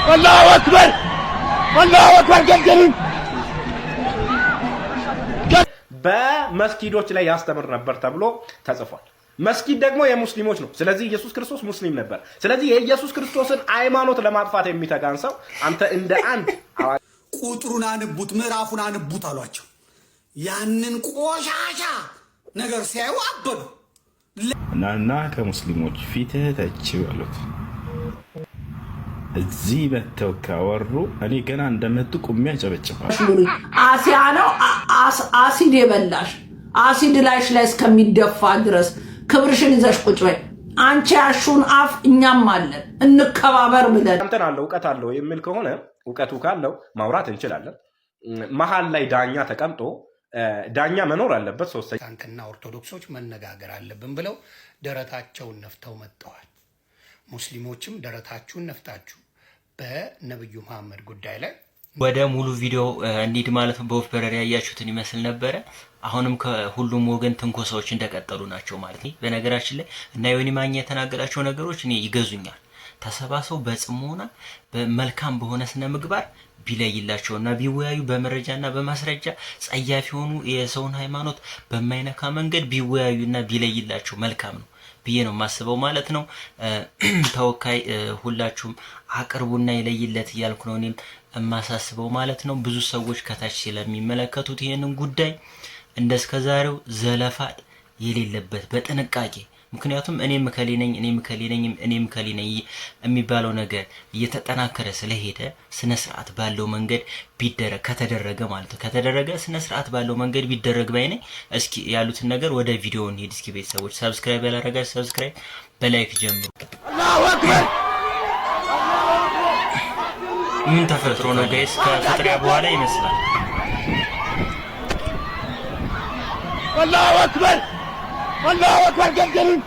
الله أكبر الله أكبر ገደሉን። በመስጊዶች ላይ ያስተምር ነበር ተብሎ ተጽፏል። መስጊድ ደግሞ የሙስሊሞች ነው። ስለዚህ ኢየሱስ ክርስቶስ ሙስሊም ነበር። ስለዚህ የኢየሱስ ክርስቶስን ሃይማኖት ለማጥፋት የሚተጋን ሰው አንተ እንደ አንድ ቁጥሩን አንቡት፣ ምዕራፉን አንቡት አሏቸው። ያንን ቆሻሻ ነገር ሲያዩ አበዱ። ናና ከሙስሊሞች ፊትህ ተች በሉት። እዚህ መጥተው ካወሩ እኔ ገና እንደመጡ ቁሜ አጨበጭባለሁ። አሲያ ነው አሲድ የበላሽ፣ አሲድ ላይሽ ላይ እስከሚደፋ ድረስ ክብርሽን ይዘሽ ቁጭ በይ። አንቺ ያሹን አፍ እኛም አለን፣ እንከባበር ብለን እንትን አለው እውቀት አለው የሚል ከሆነ እውቀቱ ካለው ማውራት እንችላለን። መሀል ላይ ዳኛ ተቀምጦ ዳኛ መኖር አለበት። ሶስተኛ ፕሮቴስታንትና ኦርቶዶክሶች መነጋገር አለብን ብለው ደረታቸውን ነፍተው መጥተዋል። ሙስሊሞችም ደረታችሁን ነፍታችሁ በነብዩ መሐመድ ጉዳይ ላይ ወደ ሙሉ ቪዲዮ እንሂድ ማለት ነው። በወፍ በረር ያያችሁትን ይመስል ነበረ። አሁንም ከሁሉም ወገን ትንኮሳዎች እንደቀጠሉ ናቸው ማለት ነው። በነገራችን ላይ እና ዮኒ ማኛ የተናገራቸው ነገሮች እኔ ይገዙኛል። ተሰባስበው በጽሞና በመልካም በሆነ ስነ ምግባር ቢለይላቸውና ቢወያዩ በመረጃና በማስረጃ ጸያፍ የሆኑ የሰውን ሃይማኖት በማይነካ መንገድ ቢወያዩና ቢለይላቸው መልካም ነው ብዬ ነው የማስበው ማለት ነው። ተወካይ ሁላችሁም አቅርቡና ይለይለት እያልኩ ነው እኔም የማሳስበው ማለት ነው። ብዙ ሰዎች ከታች ስለሚመለከቱት ይህንን ጉዳይ እንደስከዛሬው ዘለፋ የሌለበት በጥንቃቄ፣ ምክንያቱም እኔም እከሌ ነኝ፣ እኔም እከሌ ነኝ፣ እኔም እከሌ ነኝ የሚባለው ነገር እየተጠናከረ ስለሄደ ስነ ስርዓት ባለው መንገድ ቢደረግ፣ ከተደረገ ማለት ነው፣ ከተደረገ ስነ ስርዓት ባለው መንገድ ቢደረግ ባይ ነኝ። እስኪ ያሉትን ነገር ወደ ቪዲዮ እንሂድ። እስኪ ቤተሰቦች subscribe ያላረጋችሁ subscribe በ like ጀምሩ። الله أكبر። ምን ተፈጥሮ ነው guys? ከፍጥሪያ በኋላ ይመስላል። الله أكبر الله أكبر ገደሉን።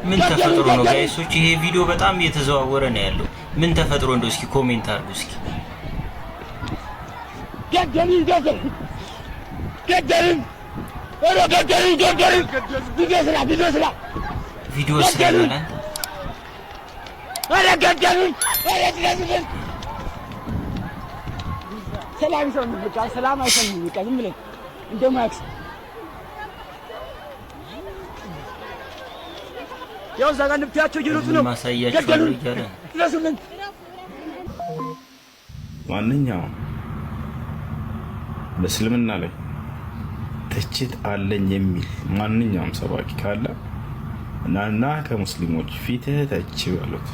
ምን ተፈጥሮ ነው guys ኦች? ይሄ ቪዲዮ በጣም እየተዘዋወረ ነው ያለው። ምን ተፈጥሮ እንደው እስኪ comment አድርጉ እስኪ። ገደሉን ገደሉን ገደሉን ኧረ ገደሉን ገደሉን። ቪዲዮ ስራ፣ ቪዲዮ ስራ። ቪዲዮ ስራ ይላል። ኧረ ገደሉን! ኧረ ድረሱልን! ሰላም ሰው በቃ ሰላም አይሰማም። በቃ ዝም ብለን እንደማያክስ ያው እዛ ጋር እንደምታያቸው እየሮጡ ነው። ማሳያቸው ገደሉን! እያለ ነው። ድረሱልን! ማንኛውም በእስልምና ላይ ትችት አለኝ የሚል ማንኛውም ሰባኪ ካለ ናና ከሙስሊሞች ፊትህ ተች በሉት።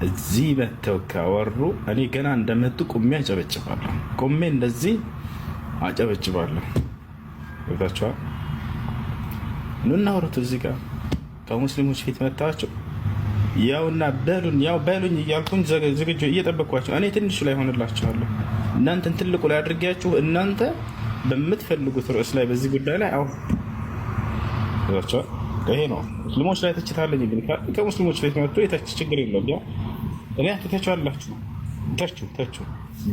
እዚህ መጥተው ካወሩ እኔ ገና እንደመጡ ቁሜ አጨበጭባለሁ። ቁሜ እንደዚህ አጨበጭባለሁ። ገብታችኋል? ኑና አውሩት። እዚህ ጋር ከሙስሊሞች ፊት መታችሁ ያውና በሉን፣ ያው በሉኝ እያልኩኝ ዝግጁ እየጠበቅኳቸው እኔ ትንሹ ላይ ሆንላችኋለሁ። እናንተን ትልቁ ላይ አድርጊያችሁ እናንተ በምትፈልጉት ርዕስ ላይ በዚህ ጉዳይ ላይ አሁን ገብታችኋል? ይሄ ነው። ሙስሊሞች ላይ ትችታለኝ ግን ከሙስሊሞች ፊት መጥቶ የተች ችግር የለውም። ያ እኔ ትተቹ ተቹ ተቹ፣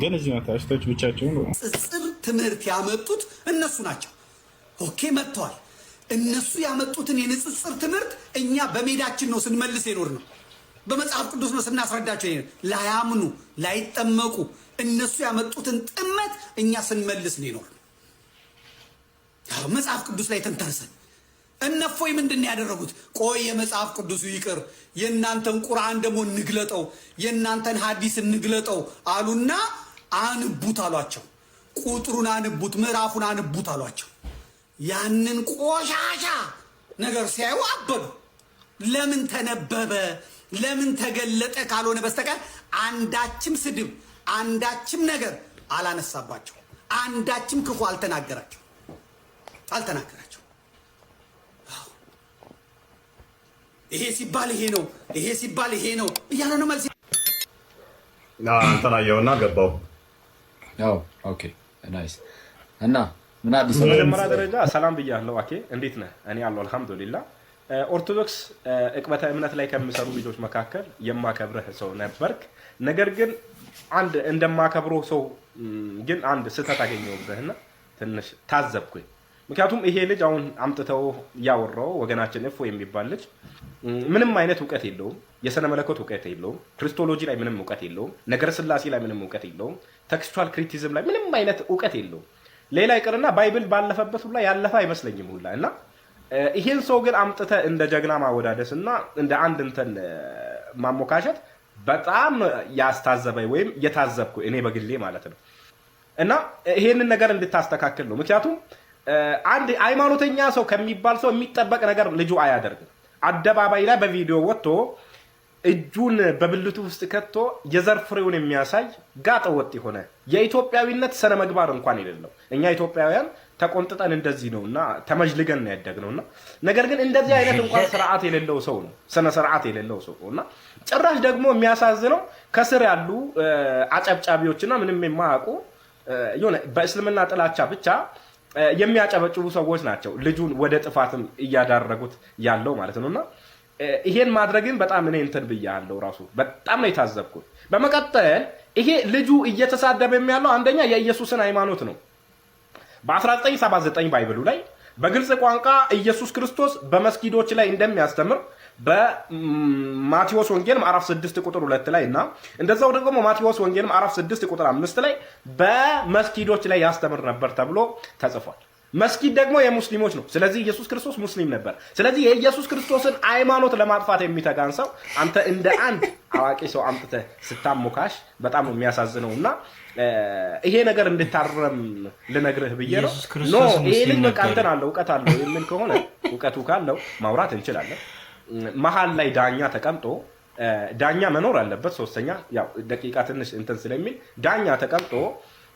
ግን እዚህ መታችሁ ተቹ ብቻቸውን። ንጽጽር ትምህርት ያመጡት እነሱ ናቸው። Okay መጥተዋል። እነሱ ያመጡትን የንጽጽር ትምህርት እኛ በሜዳችን ነው ስንመልስ የኖር ነው። በመጽሐፍ ቅዱስ ነው ስናስረዳቸው የኖር። ላያምኑ ላይጠመቁ እነሱ ያመጡትን ጥመት እኛ ስንመልስ ነው የኖር ነው። መጽሐፍ ቅዱስ ላይ ተንተርሰን። እነፎይ ምንድን ነው ያደረጉት? ቆይ የመጽሐፍ ቅዱሱ ይቅር፣ የእናንተን ቁርአን ደግሞ እንግለጠው፣ የእናንተን ሐዲስ እንግለጠው አሉና አንቡት አሏቸው። ቁጥሩን አንቡት፣ ምዕራፉን አንቡት አሏቸው። ያንን ቆሻሻ ነገር ሲያዩ አበዱ። ለምን ተነበበ፣ ለምን ተገለጠ ካልሆነ በስተቀር አንዳችም ስድብ፣ አንዳችም ነገር አላነሳባቸው። አንዳችም ክፉ አልተናገራቸው አልተናገራቸው። ይሄ ሲባል ይሄ ነው፣ ይሄ ሲባል ይሄ ነው እያለ ነው መልስ። እንትን አየሁና ገባሁ። Okay nice። እና ምን አዲስ? በመጀመሪያ ደረጃ ሰላም ብያለሁ። አኬ እንዴት ነህ? እኔ አለሁ አልሐምዱሊላ። ኦርቶዶክስ እቅበተ እምነት ላይ ከሚሰሩ ልጆች መካከል የማከብርህ ሰው ነበርክ። ነገር ግን አንድ እንደማከብረው ሰው ግን አንድ ስህተት አገኘሁብህና ትንሽ ታዘብኩኝ። ምክንያቱም ይሄ ልጅ አሁን አምጥተው ያወራው ወገናችን እፎ የሚባል ልጅ ምንም አይነት እውቀት የለውም። የስነ መለኮት እውቀት የለውም። Christology ላይ ምንም እውቀት የለውም። ነገረ ስላሴ ላይ ምንም እውቀት የለውም። Textual criticism ላይ ምንም አይነት እውቀት የለውም። ሌላ ይቅርና Bible ባለፈበት ሁላ ያለፈ አይመስለኝም ሁላ። እና ይሄን ሰው ግን አምጥተህ እንደ ጀግና ማወዳደስ እና እንደ አንድ እንትን ማሞካሸት በጣም ያስታዘበኝ ወይም የታዘብኩ እኔ በግሌ ማለት ነው። እና ይሄንን ነገር እንድታስተካክል ነው። ምክንያቱም አንድ ሃይማኖተኛ ሰው ከሚባል ሰው የሚጠበቅ ነገር ልጁ አያደርግም። አደባባይ ላይ በቪዲዮ ወጥቶ እጁን በብልቱ ውስጥ ከቶ የዘር ፍሬውን የሚያሳይ ጋጠ ወጥ የሆነ የኢትዮጵያዊነት ስነ ምግባር እንኳን የሌለው፣ እኛ ኢትዮጵያውያን ተቆንጥጠን እንደዚህ ነው እና ተመዥልገን ነው ያደግነው፣ እና ነገር ግን እንደዚህ አይነት እንኳን ስርዓት የሌለው ሰው ነው፣ ስነ ስርዓት የሌለው ሰው ነው። እና ጭራሽ ደግሞ የሚያሳዝነው ከስር ያሉ አጨብጫቢዎችና ምንም የማያውቁ የሆነ በእስልምና ጥላቻ ብቻ የሚያጨበጭቡ ሰዎች ናቸው ልጁን ወደ ጥፋትም እያዳረጉት ያለው ማለት ነው። እና ይሄን ማድረግን በጣም እኔ እንትን ብያለሁ፣ ራሱ በጣም ነው የታዘብኩት። በመቀጠል ይሄ ልጁ እየተሳደበ ያለው አንደኛ የኢየሱስን ሃይማኖት ነው። በ1979 Bible ኡ ላይ በግልጽ ቋንቋ ኢየሱስ ክርስቶስ በመስጊዶች ላይ እንደሚያስተምር በማቴዎስ ወንጌል ምዕራፍ 6 ቁጥር 2 ላይ እና እንደዛው ደግሞ ማቴዎስ ወንጌል ምዕራፍ 6 ቁጥር 5 ላይ በመስጊዶች ላይ ያስተምር ነበር ተብሎ ተጽፏል። መስጊድ ደግሞ የሙስሊሞች ነው። ስለዚህ ኢየሱስ ክርስቶስ ሙስሊም ነበር። ስለዚህ የኢየሱስ ክርስቶስን ሃይማኖት ለማጥፋት የሚተጋን ሰው አንተ እንደ አንድ አዋቂ ሰው አምጥተህ ስታሞካሽ በጣም ነው የሚያሳዝነው። እና ይሄ ነገር እንድታረም ልነግርህ ብዬ ነው። ኢየሱስ No ክርስቶስ ይሄ ሙስሊም ልጅ በቃ ነበረ። እንትን አለው፣ እውቀት አለው የሚል ከሆነ፣ እውቀቱ ካለው ማውራት እንችላለን። መሀል ላይ ዳኛ ተቀምጦ፣ ዳኛ መኖር አለበት። ሶስተኛ ያው ደቂቃ ትንሽ እንትን ስለሚል ዳኛ ተቀምጦ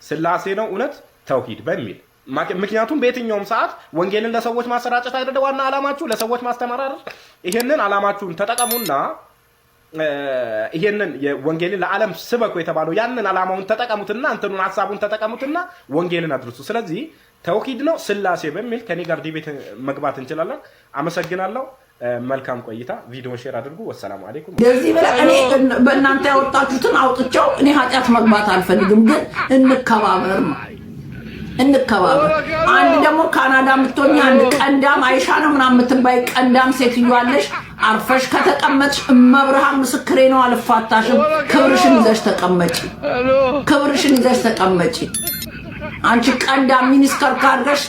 ስላሴ ነው እውነት ተውሂድ በሚል፣ ምክንያቱም በየትኛውም ሰዓት ወንጌልን ለሰዎች ማሰራጨት አይደለ ዋና ዓላማችሁ? ለሰዎች ማስተማር አይደል? ይሄንን ዓላማችሁን ተጠቀሙና ይሄንን ወንጌልን ለዓለም ስበኩ የተባለው ያንን ዓላማውን ተጠቀሙትና እንትኑን ሀሳቡን ተጠቀሙትና ወንጌልን አድርሱ። ስለዚህ ተውሂድ ነው ስላሴ በሚል ከኔ ጋር debate መግባት እንችላለን። አመሰግናለሁ። መልካም ቆይታ። ቪዲዮን share አድርጉ። ወሰላሙ አሌይኩም። እንደዚህ ብለህ እኔ በእናንተ ያወጣችሁትን አውጥቼው እኔ ኃጢአት መግባት አልፈልግም፣ ግን እንከባበር ነው፣ እንከባበር። አንድ ደግሞ ካናዳ የምትሆኝ አንድ ቀንዳም አይሻ ነው ምናምን የምትባይ ቀንዳም ሴትዮ አለሽ። አርፈሽ ከተቀመጥሽ እመብርሃን ምስክሬ ነው፣ አልፋታሽም። ክብርሽን ይዘሽ ተቀመጪ። ክብርሽን ይዘሽ ተቀመጪ። አንቺ ቀንዳም miniskirt አድርገሽ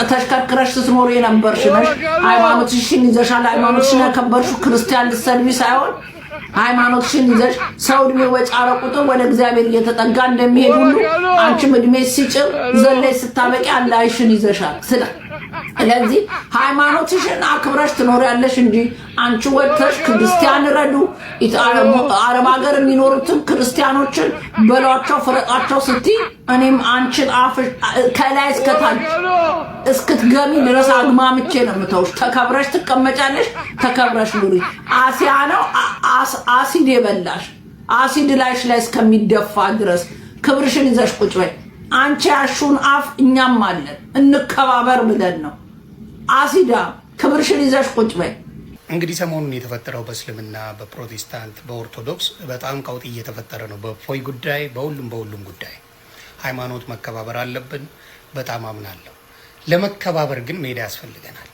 ተሽከርክረሽ ስትኖሪ የነበርሽ ነሽ። ሃይማኖትሽን ይዘሻል። ሃይማኖትሽን ያከበርሽው ክርስቲያን ልትሰድቢ ሳይሆን ሃይማኖትሽን ይዘሽ፣ ሰው እድሜው በጫረ ቁጥር ወደ እግዚአብሔር እየተጠጋ እንደሚሄድ ሁሉ አንቺም እድሜ ሲጭር ዘለሽ ስታበቂ አላህሽን ይዘሻል። ስለዚህ ሃይማኖትሽን አክብረሽ ትኖሪያለሽ እንጂ አንቺ ወጥተሽ ክርስቲያን ረዱ፣ አረብ ሀገር የሚኖሩትን ክርስቲያኖችን በሏቸው፣ ፍረጧቸው ስትይ እኔም አንቺን አፍሽ ከላይ እስከታች እስክትገሚ ድረስ አግማምቼ ነው የምተውሽ። ተከብረሽ ትቀመጫለሽ፣ ተከብረሽ ኑሪ። አሲያ ነው አሲድ የበላሽ፣ አሲድ ላይሽ ላይ እስከሚደፋ ድረስ ክብርሽን ይዘሽ ቁጭ በይ። አንቺ ያሹን አፍ እኛም አለን፣ እንከባበር ብለን ነው። አሲዳ ክብርሽን ይዘሽ ቁጭ በይ። እንግዲህ ሰሞኑን የተፈጠረው በእስልምና፣ በፕሮቴስታንት፣ በኦርቶዶክስ በጣም ቀውጥ እየተፈጠረ ነው። በእፎይ ጉዳይ፣ በሁሉም በሁሉም ጉዳይ ሃይማኖት መከባበር አለብን። በጣም አምናለሁ። ለመከባበር ግን ሜዳ ያስፈልገናል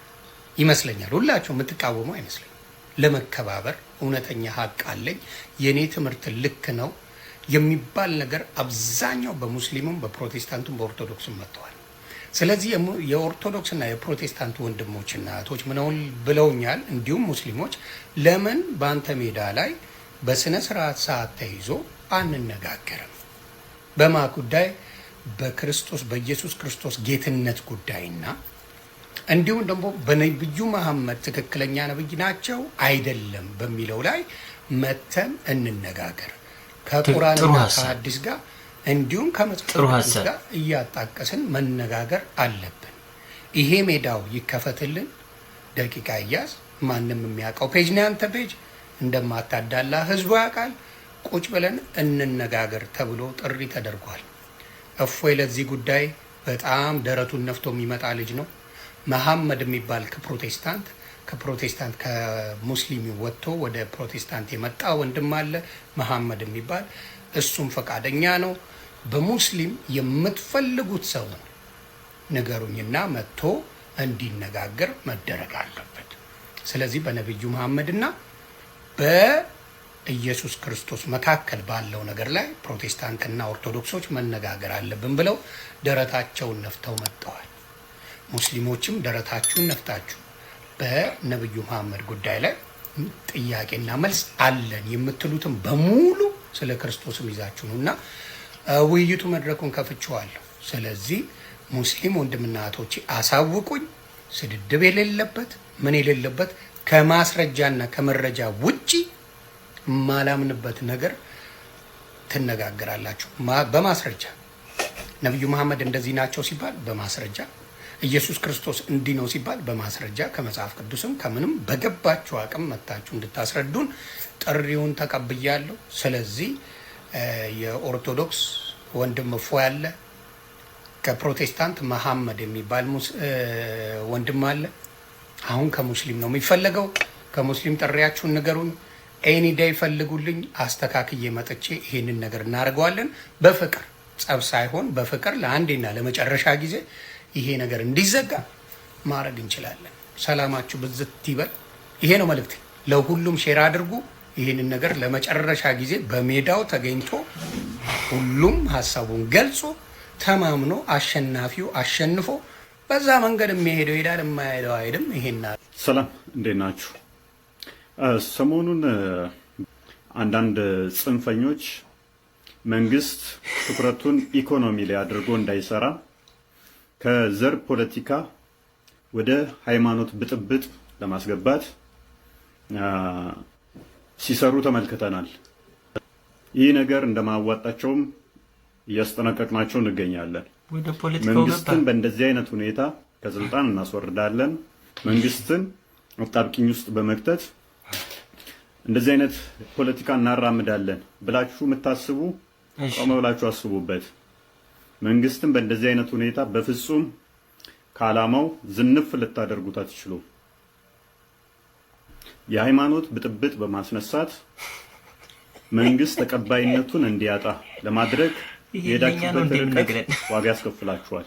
ይመስለኛል። ሁላችሁ የምትቃወሙ አይመስለኝም። ለመከባበር እውነተኛ ሀቅ አለኝ፣ የእኔ ትምህርት ልክ ነው የሚባል ነገር አብዛኛው በሙስሊሙም በፕሮቴስታንቱም በኦርቶዶክስም መጥተዋል። ስለዚህ የኦርቶዶክስና የፕሮቴስታንት ወንድሞችና እህቶች ምነውን ብለውኛል። እንዲሁም ሙስሊሞች ለምን በአንተ ሜዳ ላይ በስነ ስርዓት ሰዓት ተይዞ አንነጋገርም? በማ ጉዳይ? በክርስቶስ በኢየሱስ ክርስቶስ ጌትነት ጉዳይና እንዲሁም ደግሞ በነብዩ መሐመድ ትክክለኛ ነብይ ናቸው አይደለም በሚለው ላይ መተን እንነጋገር፣ ከቁርአንና ከሐዲስ ጋር እንዲሁም ከመጽሐፍ ቅዱስ ጋር እያጣቀስን መነጋገር አለብን። ይሄ ሜዳው ይከፈትልን። ደቂቃ እያዝ ማንም የሚያውቀው page ነው ያንተ page፣ እንደማታዳላ ህዝቡ ያውቃል። ቁጭ ብለን እንነጋገር ተብሎ ጥሪ ተደርጓል። እፎይ ለዚህ ጉዳይ በጣም ደረቱን ነፍቶ የሚመጣ ልጅ ነው። መሐመድ የሚባል ከፕሮቴስታንት ከሙስሊም ወጥቶ ወደ ፕሮቴስታንት የመጣ ወንድም አለ መሐመድ የሚባል፣ እሱም ፈቃደኛ ነው። በሙስሊም የምትፈልጉት ሰውን ንገሩኝና መጥቶ እንዲነጋገር መደረግ አለበት። ስለዚህ በነቢዩ መሐመድና በኢየሱስ ክርስቶስ መካከል ባለው ነገር ላይ ፕሮቴስታንትና ኦርቶዶክሶች መነጋገር አለብን ብለው ደረታቸውን ነፍተው መጥተዋል። ሙስሊሞችም ደረታችሁን ነፍታችሁ በነቢዩ መሐመድ ጉዳይ ላይ ጥያቄና መልስ አለን የምትሉትም በሙሉ ስለ ክርስቶስም ይዛችሁ ነው እና ውይይቱ መድረኩን ከፍቼዋለሁ። ስለዚህ ሙስሊም ወንድምና እህቶቼ አሳውቁኝ። ስድድብ የሌለበት፣ ምን የሌለበት፣ ከማስረጃና ከመረጃ ውጪ የማላምንበት ነገር ትነጋገራላችሁ። በማስረጃ ነቢዩ መሐመድ እንደዚህ ናቸው ሲባል በማስረጃ፣ ኢየሱስ ክርስቶስ እንዲህ ነው ሲባል በማስረጃ፣ ከመጽሐፍ ቅዱስም ከምንም በገባችሁ አቅም መታችሁ እንድታስረዱን ጥሪውን ተቀብያለሁ። ስለዚህ የኦርቶዶክስ ወንድም እፎይ አለ፣ ከፕሮቴስታንት መሐመድ የሚባል ወንድም አለ። አሁን ከሙስሊም ነው የሚፈለገው። ከሙስሊም ጥሪያችሁን ንገሩኝ። Any day ፈልጉልኝ። አስተካክዬ መጥቼ ይሄንን ነገር እናደርገዋለን። በፍቅር፣ ጸብ ሳይሆን በፍቅር ለአንዴና ለመጨረሻ ጊዜ ይሄ ነገር እንዲዘጋ ማድረግ እንችላለን። ሰላማችሁ ብዝት ይበል። ይሄ ነው መልእክቴ። ለሁሉም share አድርጉ። ይህንን ነገር ለመጨረሻ ጊዜ በሜዳው ተገኝቶ ሁሉም ሀሳቡን ገልጾ ተማምኖ አሸናፊው አሸንፎ በዛ መንገድ የሚሄደው ይሄዳል፣ የማይሄደው አይሄድም። ይሄና ሰላም፣ እንዴት ናችሁ? ሰሞኑን አንዳንድ ጽንፈኞች መንግስት ትኩረቱን ኢኮኖሚ ላይ አድርጎ እንዳይሰራ ከዘር ፖለቲካ ወደ ሃይማኖት ብጥብጥ ለማስገባት ሲሰሩ ተመልክተናል። ይህ ነገር እንደማያዋጣቸውም እያስጠነቀቅናቸው እንገኛለን። ወደ ፖለቲካው ገባ። መንግስትን በእንደዚህ አይነት ሁኔታ ከስልጣን እናስወርዳለን፣ መንግስትን አጣብቂኝ ውስጥ በመክተት እንደዚህ አይነት ፖለቲካ እናራምዳለን ብላችሁ የምታስቡ ቆም ብላችሁ አስቡበት። መንግስትን በእንደዚህ አይነት ሁኔታ በፍጹም ከዓላማው ዝንፍ ልታደርጉት አትችሉም። የሃይማኖት ብጥብጥ በማስነሳት መንግስት ተቀባይነቱን እንዲያጣ ለማድረግ ይሄ ለእኛ ነው የሄዳችሁበት እንዴ ርቀት የሚነግረን? ዋጋ ያስከፍላችኋል።